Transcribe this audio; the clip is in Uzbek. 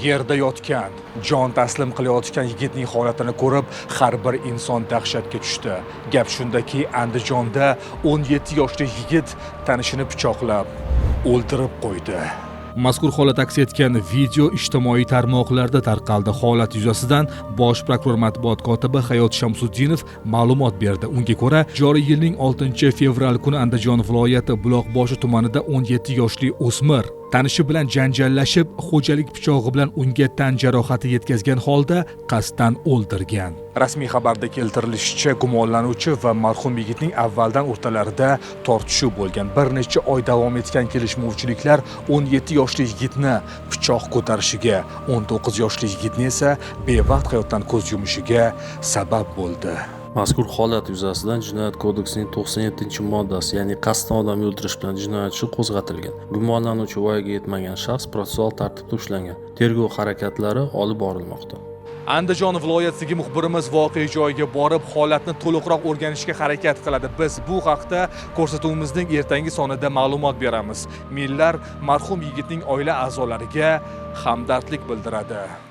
Yerda yotgan, jon taslim qilayotgan yigitning holatini ko'rib, har bir inson dahshatga tushdi. Gap shundaki, Andijonda 17 yoshli yigit tanishini pichoqlab o'ldirib qo'ydi. Mazkur holat aks etgan video ijtimoiy tarmoqlarda tarqaldi. Holat yuzasidan bosh prokuror matbuot kotibi Hayot Shamsuddinov ma'lumot berdi. Unga ko'ra, joriy yilning 6 fevral kuni Andijon viloyati Buloqboshi tumanida 17 yoshli o'smir tanishi bilan janjallashib, xo'jalik pichog'i bilan unga tan jarohati yetkazgan holda qasddan o'ldirgan. Rasmiy xabarda keltirilishicha, gumonlanuvchi va marhum yigitning avvaldan o'rtalarida tortishuv bo'lgan. Bir necha oy davom etgan kelishmovchiliklar 17 yoshli yigitni pichoq ko'tarishiga, 19 yoshli yigitni esa bevaqt hayotdan ko'z yumishiga sabab bo'ldi. Mazkur holat yuzasidan Jinoyat kodeksining 97-moddasi, ya'ni qasddan odam o'ldirish bilan jinoyat ishi qo'zg'atilgan. Gumonlanuvchi voyaga yetmagan shaxs protsessual tartibda ushlangan. Tergov harakatlari olib borilmoqda. Andijon viloyatidagi muxbirimiz voqea joyiga borib, holatni to'liqroq o'rganishga harakat qiladi. Biz bu haqda ko'rsatuvimizning ertangi sonida ma'lumot beramiz. Millar marhum yigitning oila a'zolariga hamdardlik bildiradi.